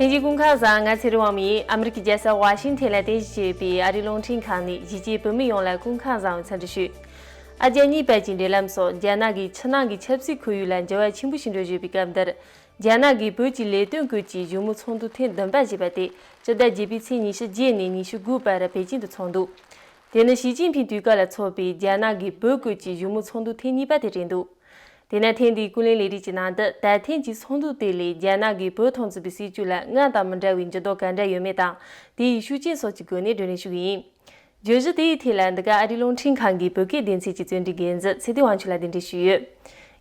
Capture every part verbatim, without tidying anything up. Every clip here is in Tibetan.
ལྷན་རྒྱས་སྐུ་ཁམས་བཟང་། ང་ཚེ་རིང་དབང་མོ་ཡིན། ཨ་མི་རི་ཀའི་རྒྱལ་ས་ཝ་ཤིང་ཐན་ལ་རྟེན་གཞི་བྱས་པའི་ཨ་རིའི་རླུང་འཕྲིན་ཁང་ནས་གཞིས་བྱེས་བོད་མི་ཡོངས་ལ་སྐུ་ཁམས་བཟང་བའི་འཚམས་འདྲི་ཞུ། ཨ་རྒྱ་གཉིས་བར་གྱི་འབྲེལ་ལམ་སོགས་རྒྱ་ནག་གིས་ཕྱི་ནང་གི་ཆབ་སྲིད་ཁོར་ཡུག་ལ་འགྱུར་བ་ཆེན་པོ་ཞིག་འགྲོ་བཞིན་པའི་སྐབས་འདིར། རྒྱ་ནག་གིས་བོད་ཀྱི་ལས་དོན་སྐོར་གྱི་བཞུགས་མོལ་ཚོགས་འདུ་ཐེངས་བདུན་པ་ཞེས་པ་དེ་སྤྱི་ཟླ་བརྒྱད་པའི་ཚེས་ཉི་ཤུ་བརྒྱད་ནས་ཉི་ཤུ་དགུ་བར་པེ་ཅིང་དུ་འཚོགས་འདུག་དེ་ནི་ཞི་ཅིན་ཕིང་དུས་སྐབས་ལ་འཚོགས་པའི་རྒྱ་ནག་གི་བོད་སྐོར་གྱི་བཞུགས་མོལ་ཚོགས་འདུ་ཐེངས་གཉིས་པ་དེ་རེད་འདུག་དེས་ན་ཐེངས་འདིའི་ཀུན་གླེང་ལས་རིམ་གྱི་ནང་དུ་ད་ཐེངས་ཀྱི་ཚོགས་འདུ་དེ་ལས་རྒྱ་ནག་གིས་བོད་ཐོག་འཛིན་པའི་སྲིད་བྱུས་ལ་སྔར་དང་མི་འདྲ་བའི་འགྱུར་ལྡོག་ག་འདྲ་ཡོད་མེད་དང་། དེའི་ཤུགས་རྐྱེན་སོགས་ཀྱི་སྒོ་ནས་བགྲོ་གླེང་ཞུ་གི་ཡིན། བརྗོད་གཞི་དེའི་ཐད་ལ་འདི་ག་ཨ་རིའི་རླུང་འཕྲིན་ཁང་གི་བོད་སྐད་སྡེ་ཚན་གྱི་རྩོམ་སྒྲིག་འགན་འཛིན་ཚེ་བརྟན་དབང་ཕྱུག་ལ་གདན་འདྲེན་ཞུས་ཡོད།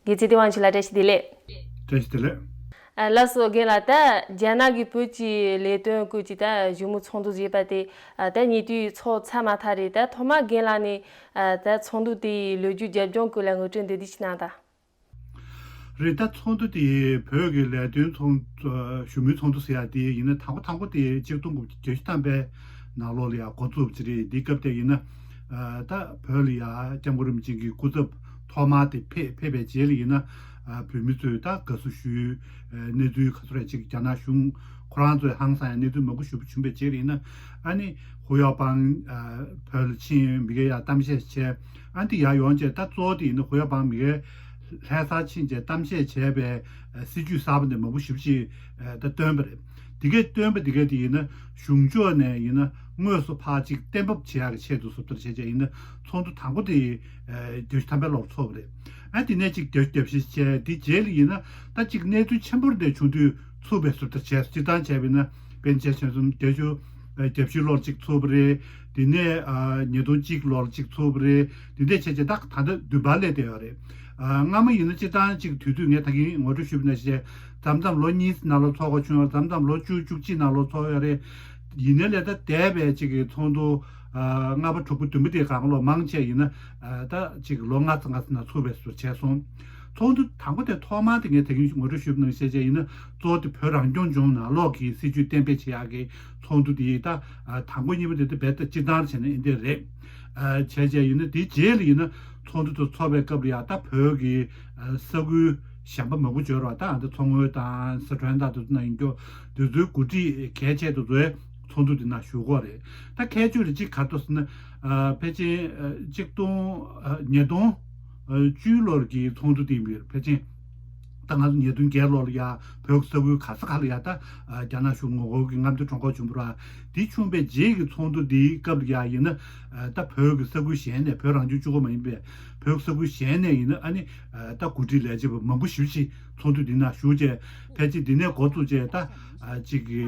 རྒན་ཚེ་བརྟན་དབང་ཕྱུག་ལགས་བཀྲ་ཤིས་བདེ་ལེགས། བཀྲ་ཤིས་བདེ་ལེགས། ཨ། ལགས་སོ། རྒན་ལགས། ད་རྒྱ་ནག་གིས་བོད་ཀྱི་ལས་དོན་སྐོར་གྱི་ད་བཞུགས་མོལ་ཚོགས་འདུ་ཞེས་པ་དེ། ཨ། ད་ཉེ་དུས་ཚོགས་ཚར་མ་ཐག་རེད། ད་ཐོག་མར་རྒན་ལགས་ནས། ཨ། ད་ཚོགས་འདུ་དེའི་ལོ་རྒྱུས་རྒྱབ་ལྗོངས་སྐོར་ལ་ངོ་སྤྲོད་འདི་འདྲ་ཞིག་གནང་དང་། རེད། ད་ཚོགས་འདུ་དེ་བོད་ཀྱི་ལས་དོན་ཚོགས་བཞུགས་མོལ་ཚོགས་འདུ་ཟེར་ཡ་དེ་ཡིན་ན་དང་པོ་དང་པོ་དེ་གཅིག་སྟོང་དགུ་བརྒྱ་བརྒྱད་ཅུ་ཐམ་པའི་ནང་ལོགས་ལ་ཡང་འགོ་བཙུགས་པ་ཅིག་རེད། འདི་སྐབས་དེ་ཡིན་ན། ཨ། ད་བོད་ལ་ཡང་སྐྱབས་མགོན་རིན་པོ་ཆེ་གི་སྐུ་ཚབ་ཐོག་མ་དེ་ཕེབས་ཕེབས་པའི་རྗེས་ལ་ཡིན་ན། ཨ། བོད་མི་ཚོས་ད་དགའ་བསུ་ཞུས། ཨ། གནས་ཚུལ་ག་ཚོད་རེད་ཅིག་རྒྱ་ནག་གཞུང་ཁོ་རང་ཚོས་ཧང་སང་ཡ་གནས་ཚུལ་མང་པོ་ཞེ་པོ་བྱུང་བའི་རྗེས་ལ་ཡིན་ན། ཨ་ནི་ཧུ་ཡའོ་པང་། ཨ། བོད་ལ་ཕྱིན། མི་སྒེར་ཡར་གཏམ་བཤད་བྱས། ཨ། འདི་ཡར་ཡོང་བྱས་ད་གཙོ་བོ་དེ་ཡིན་ན་ཧུ་ཡའོ་པང་མི་སྒེར་ལྷ་སར་ཕྱིན་བྱས་གཏམ་བཤད་བྱས་པའི་སྲིད་བྱུས་གསར་པ་འདི་མང་པོ་ཞེ་པོ་ཅིག་ད་བཏོན་པ་རེད། དེ་གས་བཏོན་པ་དེ་གས་དེ་ཡིན་ན་གཞུང་ཕྱོགས་ནས་ཡིན་ན་དངོས་སུ་ཕར་ཅིག་གཏན་འབེབས་བྱེད་ཡག་གི་ཆེད་དུ་བཟོ་ལྟར་བྱས་བྱས་ཡིན་ན་ཚོགས་འདུ་དང་པོ་དེ་བརྒྱད་ཅུ་ཐམ་པའི་ལོར་ཚོགས་པ་རེད། ཨ། དེ་ནས་ཅིག་བརྒྱད་ཅུ་གྱ་བཞི་བྱས། དེ་རྗེས་ལ་ཡིན་ན་ད་ཅིག་གནས་ཚུལ་ཆེན་པོ་འདྲ་བྱུང་དུས་ཚུགས་པའི་བཟོ་ལྟར་བྱས། སྤྱིར་བཏང་བྱས་པ་ཡིན་ན་དཔེར་ན་ཆ་བཞག་ན་བརྒྱད་ཅུ་གྱ་བཞི་ལོར་ཅིག་ཚུགས་པ་རེད། དེ་ནས། ཨ། ཉིས་སྟོང་གཅིག་ལོར་ཅིག་ཚུགས་པ་རེད། དེ་འདྲས་བྱས་བྱས་ད་ད་ལྟ་བདུན་པ་སླེབས་བསྡད་ཡོད་རེད། ཨ། སྔ་མ་ཡིན་ན་སྤྱིར་བཏང་ཅིག་དུས་ཚོད་ངས་ད་གིན་ངོ་སྤྲོད་ཞུས་པ་ནང་བཞིན་མཚམས་མཚམས་ལོ་གཉིས་ནང་ལོགས་ཚོགས་དགོས་བྱུང་ཡོད། མཚམས་མཚམས་ལོ་བཅུ་བཅུ་གཅིག་ནང་ལོགས་ཚོགས་ཡོད་རེད། ཡིན་ནའི་ལས་ད་འདས་པའི་ཅིག་གི་ཚོགས་འདུ། ཨ། ལྔ་པ་དྲུག་པ་བདུན་པ་དེ་གང་ལོ་མང་ཆེ་ཡིན་ན། ཨ། ད་ཅིག་ལོ་ལྔ་ཙམ་ལྔ་ཙམ་ནང་ཚུགས་པའི་བཟོ་བྱས་སོང་། ཚོགས་འདུ་དང་པོ་དེ་ཐོག་མར་དེ་ངས་ད་གིན་ངོ་སྤྲོད་ཞུས་པ་ནང་བཞིན་བྱས་བྱས་ཡིན་ན་གཙོ་བོ་དེ་བོད་རང་སྐྱོང་ལྗོངས་ནང་ལོགས་ཀྱི་སྲིད་བྱུས་གཏན་འབེབས་བྱེད་ཡག་གི་ཚོགས་འདུ་དེ་ཡིན། ད། ཨ། དང་པོ་གཉིས་པ་དེ་དེ་རྦད་དེ་སྤྱིར་བཏང་བྱས་ན་ཨེ་འདྲས་རེད། ཨ། བྱས་བྱས་ཡིན་ན་དེའི་རྗེས་ལ་ཡིན་ན་ཚོགས་འདུ་དེ་ཚོགས་པའི་སྐབས་ལ་ཡང་ད་བོད་ཀྱི། ཨ། ས་ཁུལ་གཞན་པ་མང་པོ་འབྱོར་བ། ད་ཨ་འདི་མཚོ་སྔོན་དང་སི་ཁྲོན་དང་དེ་ཚོ་ནང་ཡིན་རྒྱུ་དེ་ཚོའི་འགོ་ཁྲིད་གལ་ཆེ་དེ་ཚོའི་ཚོགས་འདུ་དེ་ནང་ཞུགས་ཀྱི་ཡོད་རེད། ད་ཁྱད་ཆོས་དེ་གཅིག་ག་རེ་འདུག་ཟེར་ན། ཨ། ཕལ་ཆེར། ཨ། གཅིག་སྟོང་། ཨ། ཉིས་སྟོང་བཅུ་ལོར་གྱི་ཚོགས་འདུ་དེ་ཡིན་པས་ཕལ་ཆེར། ད་ང་ཚོ་ཉིས་སྟོང་བརྒྱད་ལོར་ལ་ཡ་བོད་ས་ཁུལ་ག་ས་ག་ལ་ཡ་ད། ཨ། རྒྱ་ནག་གཞུང་ངོ་རྒོལ་གྱི་རྔམ་སྟོན་ཁྲོམ་སྐོར་བྱུང་བ་རེད། དེ་བྱུང་བའི་རྗེས་ཀྱི་ཚོགས་འདུ་འདིའི་སྐབས་ལ་ཡ་ཡིན་ན། ཨ། ད་བོད་ཀྱི་ས་ཁུལ་གཞན་ནས། བོད་རང་སྐྱོང་ལྗོངས་གཅིག་པོ་མ་ཡིན་པའི་བོད་ས་ཁུལ་གཞན་ནས་ཡིན་ན་ཨ་ནི། ཨ། ད་འགོ་ཁྲིད་ལས་བྱེད་པ་མང་པོ་ཞེ་པོ་ཅིག་ཚོགས་འདུ་འདི་ནང་ཞུགས་བྱས། ཕལ་ཆེར་འདི་ནས་འགོ་བཙུགས་བྱས་ད། ཨ། གཅིག་གི།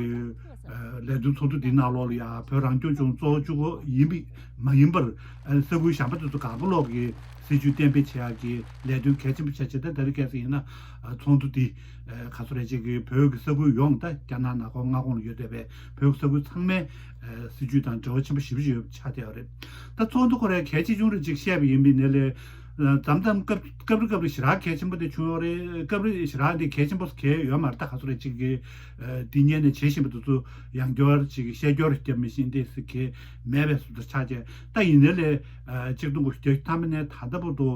ཨ། ལས་དོན་ཚོགས་འདུ་འདི་ནང་ལོགས་ལ་ཡ་བོད་རང་སྐྱོང་ལྗོངས་གཙོ་བོ་གཅིག་པོ་ཡིན་པ་མ་ཡིན་པར། ཨ། ས་ཁུལ་གཞན་པ་དེ་ཚོ་གང་ག་ལོག་གི་སྲིད་བྱུས་གཏན་འབེབས་བྱེད་ཡག་གི་ལས་དོན་གལ་ཆེན་པོ་ཆགས་བྱས། ད་ད་རེས་ཁ་སང་ཡིན་ན། ཨ། ཚོགས་འདུ་འདི། ཨ། ག་ཚོད་རེད་ཅིག་གི་བོད་ཀྱི་ས་ཁུལ་ཡོངས། ད་རྒྱ་ནག་ནང་ཁོངས་མངའ་ཁོངས་ལ་ཡོད་བསྡད་པའི་བོད་ཀྱི་ས་ཁུལ་ཚང་མའི། ཨ། སྲིད་བྱུས་དང་འབྲེལ་བ་ཆེན་པོ་ཞེ་པོ་ཅིག་ཡོད་པ་ཆགས་བསྡད་ཡོད་རེད། ད་ཚོགས་འདུ་ཁོ་རའི་གལ་ཆེ་ཆུང་རེ་ཅིག་བཤད་པ་ཡིན་པ་ཡིན་ནའི་ལས། ཨ། མཚམས་མཚམས་སྐབས་སྐབས་རེ་སྐབས་རེ་ཞེ་དྲག་གལ་ཆེན་པོ་དེ་བྱུང་ཡོད་རེད། སྐབས་རེ་ཞེ་དྲག་འདི་གལ་ཆེན་པོ་གལ་ཡོད་མ་རེད། ད་ག་ཚོད་རེད་ཅིག་གི། ཨ། འདི་སྔོན་ནས་བྱེད་བཞིན་པ་དེ་ཚོ་ཡང་བསྐྱར་ཅིག་ཤད་སྐྱོར་བརྒྱབ་མི་ཤེས་འདི་ཟེར་གི་མེད་པའི་བཟོ་འདྲ་ཆགས་བྱས། ད་ཡིན་ནའི་ལས། ཨ། གཅིག་སྟོང་དགུ་བརྒྱ་བརྒྱད་ཅུ་ཐམ་པ་ནས་ད་ལྟ་བར་དུ་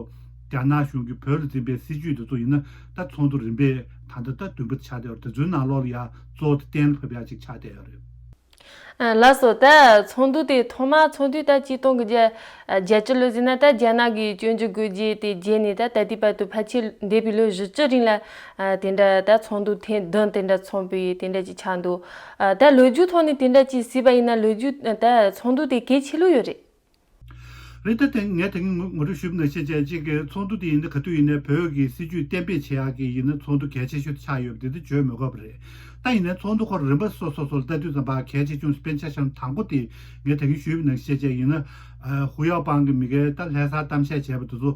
རྒྱ་ནག་གཞུང་གིས་བོད་ལ་འཛིན་པའི་སྲིད་བྱུས་དེ་ཚོ་ཡིན་ན་ད་ཚོགས་འདུ་རིམ་པས་ད་ལྟ་ད་བདུན་པ་ཆགས་བསྡད་ཡོད་རེད། དེ་ཚོའི་ནང་ལོགས་ལ་ཡང་གཙོ་བོ་དེ་གཏན་ལ་ཕབ་ཡག་ཅིག་ཆགས་བསྡད་ཡོད་རེད། ཨ། ལགས་སོ། ད་ཚོགས་འདུ་དེ་ཐོག་མར་ཚོགས་དུས་ད་གཅིག་སྟོང་དགུ་བརྒྱ་བརྒྱད་ཅུ་ལོ་ཟེར་ན། ད་རྒྱ་ནག་གིས་སྐྱོན་བརྗོད་དགོས་རྗེས་དེ་རྗེས་ནས་ད་ད་ལྟའི་བར་དུ་ཕལ་ཆེར་འདས་པའི་ལོ་བཞི་བཅུ་རིང་ལ། ཨ། དེ་འདྲ་ད་ཚོགས་འདུ་ཐེངས་བདུན་དེ་འདྲ་ཚོགས་པའི་དེ་འདྲ་ཅིག་ཆགས་འདུག་ཨ། ད་ལོ་རྒྱུས་ཐོག་ནས་དེ་འདྲ་ཅིག་གཟིགས་པ་ཡིན་ན་ལོ་རྒྱུས་ད་ཚོགས་འདུ་དེ་གལ་ཆེ་ལོས་ཡོད་རེད། རེད། ད་དེ་ངས་ད་གིན་ངོ་ངོ་སྤྲོད་ཞུས་པ་ནང་བཞིན་བྱས་ཅིག་གི་ཚོགས་འདུ་དེ་ཡིན་ན་ག་དུས་ཡིན་ནའི་བོད་ཀྱི་སྲིད་བྱུས་གཏན་འབེབས་བྱེད་ཡག་གི་ཡིན་ན་ཚོགས་འདུ་གལ་ཆེ་ཤོས་དེ་ཆགས་ཡོད་པ་དེ་ད་བརྗོད་མི་དགོས་པ་རེད། ད་ཡིན་ནའི་ཚོགས་འདུ་ཁོ་རང་རིམ་པ་སོ་སོ་སོ་ལ་ལྟ་དུས་ཙམ་པ་གལ་ཆེ་ཆུང་དཔེར་ན་ཆ་བཞག་ན་དང་པོ་དེ་ངས་ད་གིན་ཞུས་པ་ནང་བཞིན་བྱས་ཅིག་ཡིན་ན། ཨ། ཧུ་ཡའོ་པང་གི་མི་སྒེར་ད་ལྷ་སར་གཏམ་བཤད་བྱས་པ་དེ་ཚོ་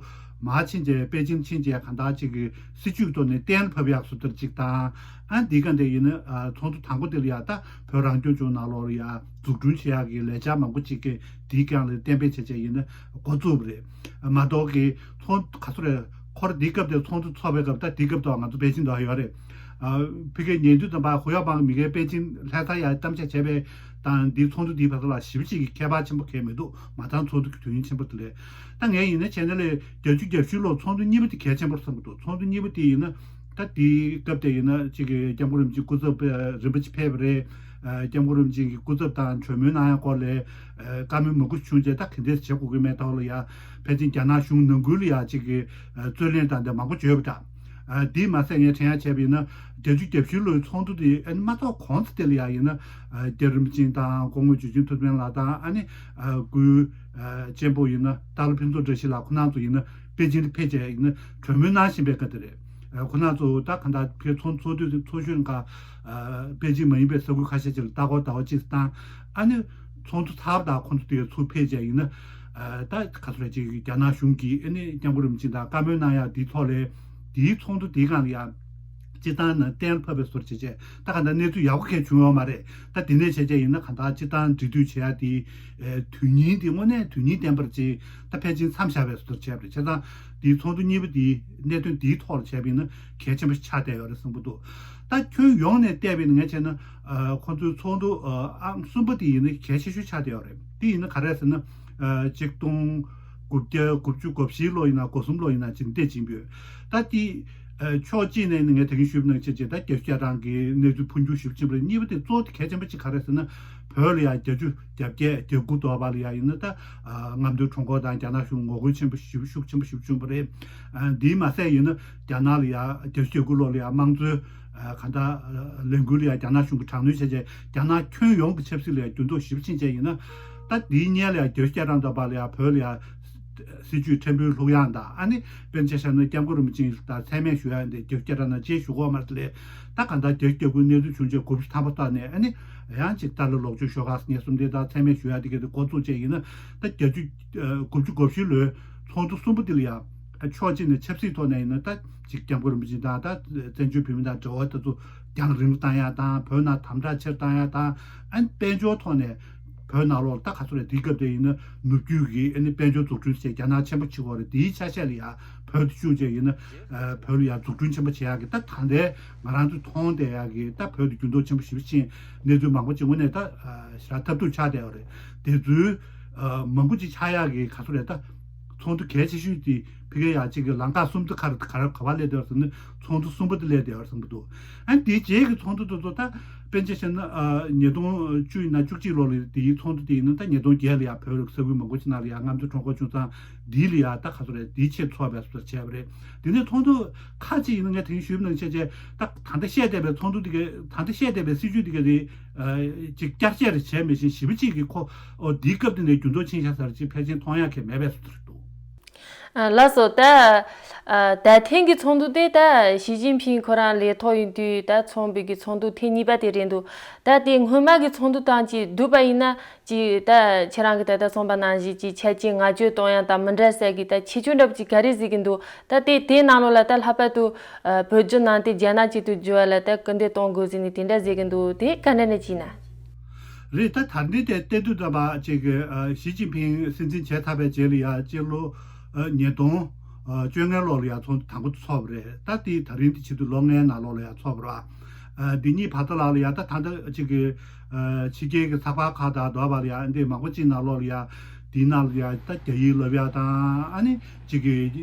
མར་ཕྱིན་བྱས་པེ་ཅིང་ཕྱིན་བྱས་གང་ལྟར་ཅིག་གི་སྲིད་བྱུས་ཐོག་ནས་གཏན་ལ་ཕབ་ཡག་བཟོ་ལྟར་ཅིག་དང་། ཨ། འདི་ག་འདྲ་ཡིན་ན། ཨ། ཚོགས་འདུ་དང་པོ་དེ་ལ་ཡ་ད་བོད་རང་སྐྱོང་ལྗོངས་ནང་ལོགས་ལ་ཡ་འཛུགས་སྐྲུན་བྱེད་ཡག་གི་ལས་འཆར་མང་པོ་ཅིག་གི་འདིའི་སྒང་ལ་གཏན་འབེབས་བྱས་བྱས་ཡིན་ན་འགོ་བཙུགས་པ་རེད། མ་གཏོགས་ཀྱི་ཚོགས་ག་ཚོད་རེད། ཁོ་རང་འདི་སྐབས་དེ་ཚོགས་འདུ་ཚོགས་པའི་སྐབས། ད་འདི་སྐབས་དུ་ང་ཚོ་པེ་ཅིང་དུ་ཡོད་རེད། ཨ། ཕ་གིར་ཉན་དུས་ཙམ་པ་ཧུ་ཡའོ་པང་མི་སྒེར་པེ་ཅིང་ལྷ་སར་ཡ་གཏམ་བཤད་བྱས་པའི་དང་འདི་ཚོགས་འདུ་འདིའི་བར་ལ་ཞེ་པོ་ཅིག་གི་ཁྱད་པར་ཆེན་པོ་གང་ཡང་མི་འདུག་མ་ཚང་ཚོགས་འདུ་གི་དུས་ཡུན་ཆེན་པོ་དེ་ལས། ད་ངས་ཡིན་ན་བྱས་ན་ལས་བརྒྱད་ཅུ་གྱ་བཞི་ལོར་ཚོགས་འདུ་གཉིས་པ་དེ་གལ་ཆེན་པོར་བསམ་གྱི་འདུག་ཚོགས་འདུ་གཉིས་པ་དེ་ཡིན་ན། ད་དེའི་སྐབས་དེ་ཡིན་ན་གཅིག་གི་སྐྱབས་མགོན་རིན་པོ་ཆེ་སྐུ་ཚབ་རིན་པོ་ཆེ་ཕེབས་པ་རེད། སྐྱབས་མགོན་རིན་པོ་ཆེ་གི་སྐུ་ཚབ་དང་གྲོས་མོལ་གནང་ཡག་སྐོར་ལ་བཀའ་མོལ་མང་པོ་བྱུང་རྗེས། ད་ག་འདྲས་བྱེད་དགོས་ཀྱི་མེད་ཐོག་ལ་ཡ་ཕལ་ཆེར་རྒྱ་ནག་གཞུང་ནང་ཁུལ་ལ་ཡ་གཅིག་གི་རྩོད་གླེང་དང་དེ་མང་པོ་བྱོས་པ་འདྲ། དེས་མ་ཟད་ངས་དྲན་ཡག་བྱས་པ་ཡིན་ན་བརྒྱད་ཅུ་གྱ་བཞི་ལོའི་ཚོགས་འདུ་དེ་ཨ་ནི་མ་ཐོག་གོང་ས་དེ་ལ་ཡ་ཡིན་ན་རྒྱ་རིན་པོ་ཆེ་དང་སྐུ་ངོ་ཞུ་ཅིན་ཐུབ་བསྟན་ལགས་དང་ཨ་ནི་སྐུའི་གཅེན་པོ་ཡིན་ན་སྟག་ལྷ་ཕུན་ཚོགས་བཀྲ་ཤིས་ལགས་ཁོང་རྣམ་ཚོ་ཡིན་ན་པེ་ཅིང་དུ་ཕེབས་བྱས་ཡིན་ན་གྲོས་མོལ་གནང་བཞིན་པའི་སྐབས་དེ་རེད། ཁོང་རྣམ་ཚོ་ད་གང་ལྟར་ཕེབས་ཚོགས་ཚོགས་དུས་ཚོགས་གཞོན་ཁག་པེ་ཅིང་མ་ཡིན་པའི་ས་ཁུལ་ཁ་ཤས་ཅིག་ལ་ལྟ་སྐོར་ཟླ་བ་གཅིག་བཏང་། ཨ་ནི་ཚོགས་འདུ་ཚར་བ་དང་ཁོང་ཚོ་དེ་ཚུར་ཕེབས་བྱས་ཡིན་ན་ད་ག་ཚོད་རེད་ཅིག་རྒྱ་ནག་གཞུང་གིས་ཨ་ནི་སྐྱབས་མགོན་རིན་པོ་ཆེ་དང་བཀའ་མོལ་གནང་ཡག་དེའི་ཐོག་ལ་དེའི་ཚོགས་འདུ་དེའི་སྒང་ལ་ཡང་། སྤྱིར་བཏང་ན་གཏན་ཕབ་པའི་བཟོ་འདྲ་བྱས་བྱས་ད་ག་འདྲ་གནས་ཚུལ་ཡག་པོ་གང་ཡང་བྱུང་ཡོད་མ་རེད། ད་དེ་ནས་བྱས་བྱས་ཡིན་ན་གང་ལྟར་སྤྱིར་བཏང་འབྲེལ་མཐུད་བྱེད་ཡ་དེ་དོན་སྙིང་དེ་དངོས་གནས་དོན་སྙིང་ལྡན་པར་ཅིག་ད་ཕལ་ཆེར་མཚམས་བཞག་པའི་བཟོ་འདྲ་བྱས་པ་རེད། བྱས་ཙང་དེའི་ཚོགས་འདུ་གཉིས་པ་དེའི་གནད་དོན་དེའི་ཐོག་ལ་བྱས་པ་ཡིན་ན་གལ་ཆེན་པོ་ཆགས་བསྡད་ཡོད་རེད་བསམ་གྱི་འདུག་ད་ཁྱོན་ཡོངས་ནས་བལྟས་པ་ཡིན་ན་ངས་བྱས་ན་ཁོང་ཚོའི་ཚོགས་འདུ་ཨང་གསུམ་པ་དེ་ཡིན་ན་གལ་ཆེ་ཤོས་ཆགས་བསྡད་ཡོད་རེད། དེ་ཡིན་ན་ག་རེ་ཟེར་ན་ཆིག་སྟོང་དགུ་བརྒྱ་དགུ་བཅུ་གོ་བཞི་ལོ་ཡིན་ན་གོ་གསུམ་ལོ་ཡིན་ན་ཅིག་འདས་ཕྱིན་པ་ཡོད། ད་དེ་ཕྱོགས་གཅིག་ནས་ངས་ད་གིན་ཞུས་པ་ནང་བཞིན་བྱས་ད་རྒྱ་ཆུ་རྒྱ་གྲམ་གྱི་གནས་ཚུལ་འཕོ་འགྱུར་ཞེ་པོ་ཕྱིན་པ་རེད། གཉིས་པ་དེ་གཙོ་བོ་དེ་གལ་ཆེན་པོ་གཅིག་ག་རེ་ཟེར་ན་བོད་ལ་ཡང་བརྒྱད་ཅུ་གྱ་བརྒྱད་གྱ་དགུ་དོག་པ་ལ་ཡང་ཡིན་ན་ད་རྔམ་སྟོན་ཁྲོམ་སྐོར་དང་རྒྱ་ནག་གཞུང་ངོ་རྒོལ་ཆེན་པོ་ཞེ་པོ་ཤུགས་ཆེན་པོ་ཞེ་པོ་བྱུང་པ་རེད། འདིས་མ་ཟད་ཡིན་ན་རྒྱ་ནག་ལ་ཡང་བརྒྱད་ཅུ་གྱ་དགུ་ལོ་ལ་ཡང་དམངས་གཙོའི་གང་ལྟར་ལས་འགུལ་ལ་ཡང་རྒྱ་ནག་གཞུང་གིས་དྲག་གནོན་བྱས་རྗེས་རྒྱ་ནག་ཁྱོན་ཡོངས་ཀྱི་ཆབ་སྲིད་ལ་ཡང་འགྱུར་ལྡོག་ཞེ་པོ་ཕྱིན་རྗེས་ཡིན་ན་ད་འདིའི་སྔོན་ལ་ཡང་བརྒྱད་ཅུ་གྱ་གྲངས་དོག་པ་ལ་ཡང་བོད་ལ་ཡང་སྲིད་བྱུས་ཕྲན་བུ་ལྷུག་ཡངས་དང་ཨ་ནི་དཔེར་ན་ཆ་བཞག་ན་སྐྱབས་མགོན་རིན་པོ་ཆེ་ལ་མཚན་སྨད་ཞུ་ཡ་འདི་བརྒྱད་ཅུ་གྱ་གྲངས་ནང་བཅད་ཞུ་གོ་མ་རེད་ལས་ད་གང་ལྟར་བརྒྱད་ཅུ་གྱ་དགུའི་གནས་ཚུལ་བྱུང་རྗེས་དགུ་བཅུ་ཐམ་པ་ཐོག་ནས་ཨ་ནི་ཡང་ཅིག་ཏཱ་ལའི་ལོག་སྤྱོད་ཤོག་ཁག་ངན་གསུམ་དེ་དང་མཚན་སྨད་ཞུ་ཡ་དེ་ག་དེ་འགོ་བཙུགས་བྱས་ཡིན་ན་ད་བརྒྱད་ཅུ་དགུ་བཅུ་གོ་བཞི་ལོའི་ཚོགས་འདུ་གསུམ་པ་དེ་ལ་ཡང་ཕྱོགས་གཅིག་ནས་ཆབ་སྲིད་ཐོག་ནས་ཡིན་ན་ད་ཅིག་སྐྱབས་མགོན་རིན་པོ་ཆེ་དང་ད་བཙན་བྱོལ་བོད་མི་དང་འབྲེལ་བ་དེ་ཚོ་རྒྱང་རིང་པོ་བཏང་ཡ་དང་བོད་ནང་དམ་དྲག་ཆེར་བཏང་ཡ་དང་ཨ་ནི་དཔལ་འབྱོར་ཐོག་ནས་བོད་ནང་ལོགས་ད་ག་ཚོད་རེད། དེའི་སྐབས་དེ་ཡིན་ན་ནུབ་རྒྱུད་ཀྱི་ཨ་ནི་དཔལ་འབྱོར་འཛུགས་སྐྲུན་བྱས་རྒྱ་ནག་ཆེན་པོ་བྱེད་དགོས་རེད། དེའི་ཆ་ཤས་ལ་ཡ་བོད་དུ་བཅུག་བྱས་ཡིན་ན་བོད་ལ་ཡ་འཛུགས་སྐྲུན་ཆེན་པོ་བྱེད་ཡག་གི་ད་ད་ལྟའི་ང་རང་ཚོས་མཐོང་བསྡད་ཡག་གི་ད་བོད་དུ་འགྱུར་ལྡོག་ཆེན་པོ་ཞེ་པོ་ཕྱིན་གནས་ཚུལ་མང་པོ་ཅིག་དངོས་གནས་ད་ཞེ་དྲག་ཐབས་སྡུག་ཆགས་བསྡད་ཡོད་རེད། དེ་ཚོའི་མང་པོ་ཅིག་ཆགས་ཡག་གི་ག་ཚོད་རེད། ད་ཚོགས་འདུ་གལ་ཆེ་ཤོས་དེ་ཕ་གིའི་ཡ་གཅིག་གི་ལམ་ཁ་གསུམ་དུ་ག་རེ་ག་རེ་ག་པར་སླེབས་བསྡད་ཡོད་ཟེར་ན་ཚོགས་འདུ་གསུམ་པ་དེ་སླེབས་བསྡད་ཡོད་བསམ་གྱི་འདུག་ཨ་ནི་དེའི་རྗེས་ཀྱི་ཚོགས་འདུ་དེ་ཚོ་ད་དཔེར་ན་ཆ་བཞག་ན་ཉིས་སྟོང་བཅུ་ཡིན་ན་བཅུ་གཅིག་ལོ་ལ་དེའི་ཚོགས་འདུ་དེ་ཡིན་ན་ད་ཉིས་སྟོང་བརྒྱད་ལ་ཡ་བོད་ས་ཁུལ་མང་པོ་ཅིག་ནང་ལ་ཡ་རྔམ་སྟོན་ཁྲོམ་སྐོར་བྱུང་ཙང་དེའི་ལ་ཡ་ད་ག་ཚོད་རེད། དེའི་ཆེད་ཚོགས་པའི་བཟོ་འདྲ་བྱས་པ་རེད། དེ་ནས་ཚོགས་འདུ་ཁག་ཅིག་ཡིན་ན་ངས་དེ་རིང་ཞུས་པ་ནང་བཞིན་བྱས་ད་ད་ལྟ་བཤད་བསྡད་པའི་ཚོགས་འདུ་དེ་ག་ད་ལྟ་བཤད་བསྡད་པའི་སྲིད་བྱུས་དེ་ག་དེ་ཅིག་བསྐྱར་བཅོས་རེ་བྱས་མི་ཤེས། ཞེ་པོ་ཅིག་གི་ཁོ་ཨོ་དེའི་སྐབས་དེ་ནས་འགྱུར་ལྡོག་ཕྱིན་ཤག་ཟེར་ཅིག་ཕལ་ཆེར་མཐོང་ཡག་གི་མེད་པའི་བཟོ་འདྲ་རེད་འདུག་ཨ་ལགས་སོ། ད་ཨ་ད་ཐེངས་ཀྱི་ཚོགས་འདུ་དེ་ད་ཞི་ཅིན་ཕིང་ཁོ་རང་ལས་ཐོག་ཡིན་དུས་ད་ཚོགས་པའི་གི་ཚོགས་འདུ་ཐེངས་གཉིས་པ་དེ་རེད་འདུག་ད་དེ་སྔོན་མ་གི་ཚོགས་འདུ་དང་ཅིག་བསྡུར་བ་ཡིན་ན་ཅིག་ད་ཁྱེད་རང་གི་ད་ལྟ་གསུངས་པ་ནང་བཞིན་ཅིག་ཆ་རྐྱེན་ངན་སྤྱོད་གཏོང་ཡག་དང་མི་འདྲ་ས་གི་ད་ཁྱད་ཆོས་འདྲ་པོ་ཅིག་ག་རེ་གཟིགས་ཀྱི་འདུག་ད་དེ་དེའི་ནང་ལོགས་ལ་ད་ལྷག་པར་དུ་ཨ་བོད་བརྒྱུད་ནང་བསྟན་རྒྱ་ནག་གཅིག་ཏུ་བསྒྱུར་བ་ལ་ད་སྐུལ་འདེད་གཏོང་དགོས་ཟེར་ནས་དེ་འདྲ་གཟིགས་ཀྱི་འདུག་དེ་ག་འདྲ་ནས་ཅིག་ན། རེད། ད་ད་འདི་དེ་བལྟས་དུས་ད་བ་ཅིག་གི་ཨ་ཞི་ཅིན་ཕིང་སྲིད་འཛིན་བྱས་ཚར་བའི་རྗེས་ལ་ཡ་སྤྱི་ལོ་ཨ་ཉིས་སྟོང་ཨ་བཅོ་ལྔ་ལོ་ལ་ཡ་ཚོགས་འདུ་དང་པོ་ཚོགས་པ་རེད། ད་དེ་ད་རིང་དེ་ཆེད་དུ་ལོ་ལྔའི་ནང་ལོགས་ལ་ཡ་ཚོགས་པ་རེད། ཨ་འདི་གཉིས་བར་ཐག་ལ་ལ་ཡ་ད་ད་ལྟ་ཅིག་གི་ཨ་ཕྱི་རྒྱལ་གྱི་ཚགས་པར་ཁག་དང་དོག་པ་ལ་ཡ་འདི་མང་པོ་ཅིག་ནང་ལོགས་ལ་ཡ་དེའི་ནང་ལ་ཡ་ད་རྒྱ་ཡིག་བསླབ་ཡ་དང་ཨ་ནི་ཅིག་གི་